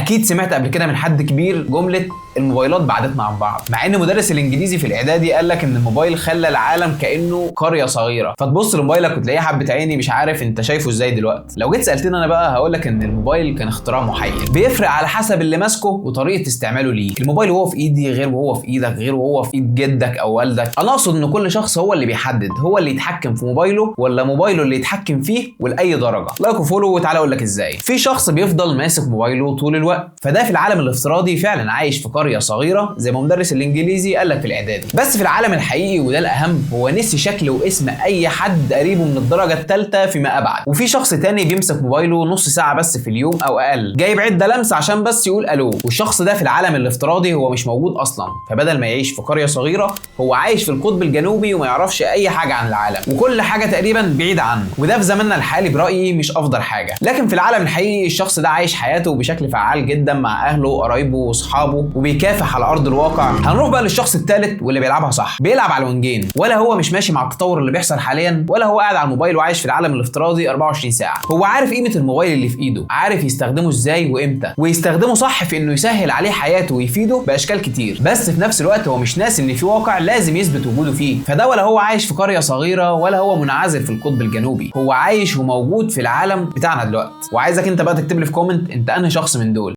اكيد سمعت قبل كده من حد كبير جملة الموبايلات بعدتنا عن بعض، مع ان مدرس الانجليزي في الاعدادي قال لك ان الموبايل خلى العالم كانه قرية صغيرة، فتبص لموبايلك وتلاقيه حبه عيني مش عارف انت شايفه ازاي دلوقتي. لو جيت سالتني انا بقى هقول لك ان الموبايل كان اختراع محير، بيفرق على حسب اللي ماسكه وطريقه استعماله ليه. الموبايل وهو في ايدي غير وهو في ايدك غير وهو في ايد جدك او والدك. انا اقصد ان كل شخص هو اللي بيحدد هو اللي يتحكم في موبايله ولا موبايله اللي يتحكم فيه، ولاي درجه. like و follow وتعالى اقول لك ازاي. في شخص بيفضل ماسك موبايله طول الوقت، فده في العالم الافتراضي فعلا عايش في قرية صغيرة زي ما مدرس الانجليزي قال لك في الاعدادي، بس في العالم الحقيقي وده الاهم هو نسي شكل واسم اي حد قريبه من الدرجة الثالثة فيما ابعد. وفي شخص تاني بيمسك موبايله نص ساعة بس في اليوم او اقل، جايب عده لمس عشان بس يقول الو، والشخص ده في العالم الافتراضي هو مش موجود اصلا، فبدل ما يعيش في قرية صغيرة هو عايش في القطب الجنوبي وما يعرفش اي حاجة عن العالم وكل حاجة تقريبا بعيدة عنه. وده في زماننا الحالي برايي مش افضل حاجة، لكن في العالم الحقيقي الشخص ده عايش حياته بشكل فعال جدا مع اهله وقرايبه واصحابه وبيكافح على ارض الواقع. هنروح بقى للشخص الثالث واللي بيلعبها صح، بيلعب على الونجين، ولا هو مش ماشي مع التطور اللي بيحصل حاليا، ولا هو قاعد على الموبايل وعايش في العالم الافتراضي 24 ساعة. هو عارف قيمة الموبايل اللي في ايده، عارف يستخدمه ازاي وامتى، ويستخدمه صح في انه يسهل عليه حياته ويفيده باشكال كتير، بس في نفس الوقت هو مش ناسي ان في واقع لازم يثبت وجوده فيه. فده ولا هو عايش في قرية صغيرة ولا هو منعزل في القطب الجنوبي، هو عايش وموجود في العالم بتاعنا دلوقتي. وعايزك انت بقى تكتب لي في comment انت انهي شخص من دول.